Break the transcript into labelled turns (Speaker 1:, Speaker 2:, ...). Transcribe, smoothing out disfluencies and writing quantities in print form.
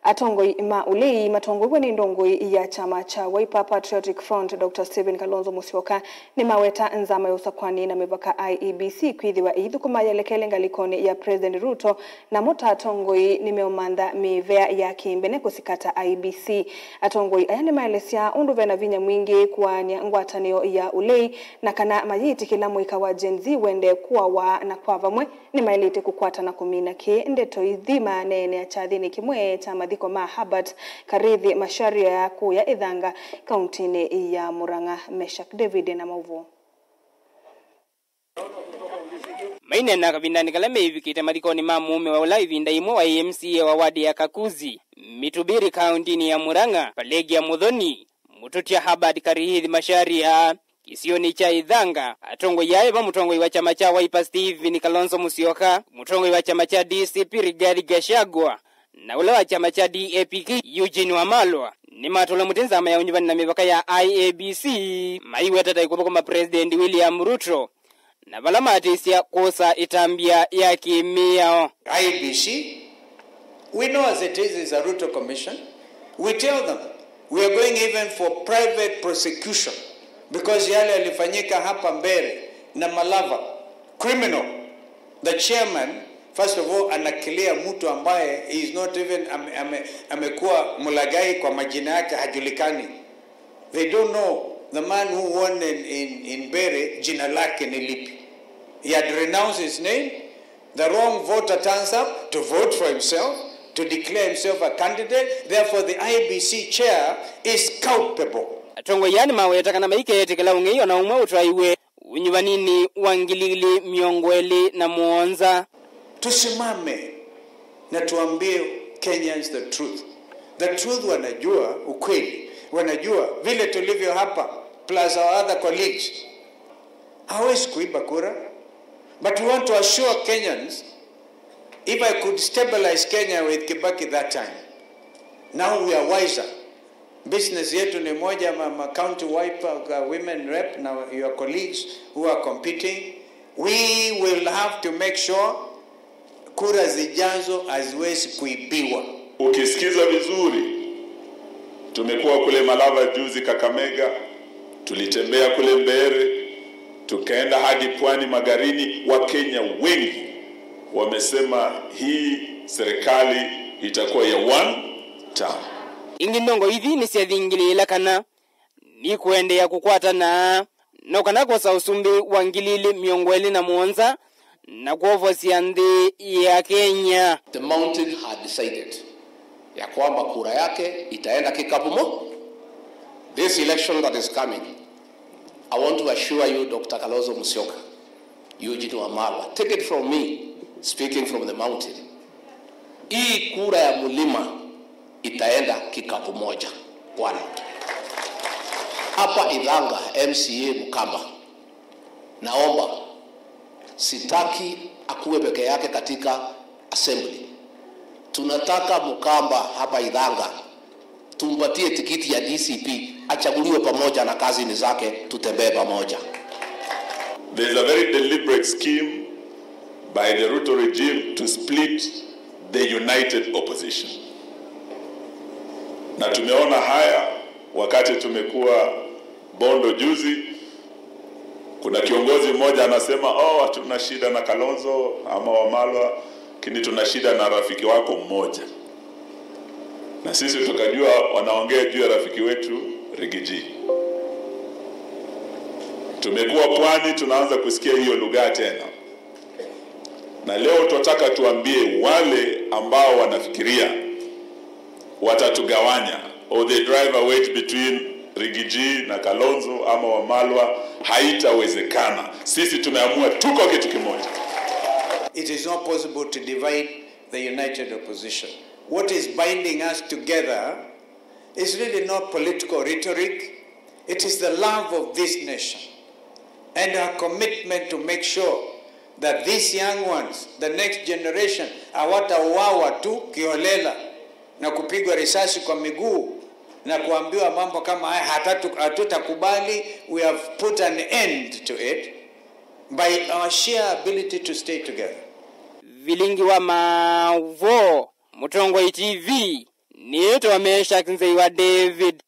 Speaker 1: Atongoi ma ulei matongoi ni ndongoi ya chama cha Wiper Patriotic Front Dr. Stephen Kalonzo Musyoka ni maweta nzama ya usakwani na mivaka IEBC kwithiwa ithukuma yelekele ngalikoni ya President Ruto na mota atongoi nimeomanda mivea ya kimbene kusikata IEBC. Atongoi aya ni maelesia undu vena vinya mwingi kuwania ngwatanio ya ulei na kana mayiti kila mwika wa Gen Z wende kuwa wa na kwa vamwe ni maelete kukwata na kumina ki ndeto idhima nene ya chadhini kimwe cha madhiko ma Herbert Karithi Macharia ya Ithanga kauntini ya Murang'a. Meshak David na mauvu
Speaker 2: Maine na kabindani kalame hivi madhikoni ma mume wa ula ivinda imwe wa MCA wa wadi ya Kakuzi Mitubiri kauntini ya Murang'a palegi ya Muthoni mututia Herbert Karithi Macharia kisioni cha Ithanga. Atongoi yae mutongoi wa chama cha Wiper Stephen Kalonzo Musyoka, mutongoi wa chama cha DCP Rigathi Gachagua na ule wa chama cha DAPK Eugene Wamalwa ni matola mutenzama ya unyubani na mipaka ya IEBC maiwe tata ikuwa kama President William Ruto na balamati kosa itambia ya kimia.
Speaker 3: IEBC, we know as it is a Ruto commission. We tell them we are going even for private prosecution because yale yalifanyika hapa mbele na Malava criminal. The chairman first of all anakilia mtu ambaye is not even amekuwa mulagai kwa majina yake hajulikani. They don't know the man who won in Mbere jina lake ni lipi. He had renounced his name. The wrong voter turns up to vote for himself, to declare himself a candidate. Therefore the IEBC chair is culpable.
Speaker 2: Atongo yani mawe takana maike tekela ungeyo na umwe utwaiwe unyubanini wangilili miongweli na muonza.
Speaker 3: Tusimame na tuambie Kenyans the truth. The truth wanajua ukweli. Wanajua vile tulivyo hapa plus our other colleagues. Hawezi kuiba kura. But we want to assure Kenyans, if I could stabilize Kenya with Kibaki that time, now we are wiser. Business yetu ni moja, mama county wiper, women rep, now your colleagues who are competing, we will have to make sure kura zijazo haziwezi kuibiwa.
Speaker 4: Ukisikiza vizuri, tumekuwa kule Malava juzi Kakamega, tulitembea kule Mbere, tukaenda hadi Pwani Magarini. Wakenya wengi wamesema hii serikali itakuwa ya one term.
Speaker 2: Ingi ndongo hivi ni siadhingili kana ni kuende ya kukwata na nokana kwa sausumbi wangilili miongweli na muonza na kuofosi andi ya Kenya.
Speaker 5: The mountain had decided ya kwamba kura yake itaenda kikapu mo. This election that is coming, I want to assure you, Dr. Kalonzo Musyoka, Eugene Wamalwa, take it from me, speaking from the mountain. Hii kura ya mulima itaenda kikapu moja. One. Hapa Ithanga MCA Mukamba, naomba, sitaki akuwe peke yake katika assembly. Tunataka Mukamba hapa Ithanga tumpatie tikiti ya DCP, achaguliwe pamoja na kazi zake, tutembee pamoja.
Speaker 4: There is a very deliberate scheme by the Ruto regime to split the united opposition. Na tumeona haya wakati tumekuwa Bondo juzi. Kuna kiongozi mmoja anasema, oh, hatuna shida na Kalonzo ama Wamalwa, lakini tuna shida na rafiki wako mmoja. Na sisi tukajua wanaongea juu ya rafiki wetu Rigiji. Tumekuwa Pwani, tunaanza kusikia hiyo lugha tena. Na leo tunataka tuambie wale ambao wanafikiria watatugawanya or they drive a wedge between Rigiji na Kalonzo ama Wamalwa, haitawezekana. Sisi tumeamua tuko kitu kimoja.
Speaker 3: It is not possible to divide the united opposition. What is binding us together is really not political rhetoric. It is the love of this nation and our commitment to make sure that these young ones, the next generation, hawatauawa tu kiholela na kupigwa risasi kwa miguu na kuambiwa mambo kama haya hatutakubali. We have put an end to it by our sheer ability to stay together.
Speaker 2: Vilingi wa Mavo, Mutongoi TV. Nitwa Meshack Nzei wa David.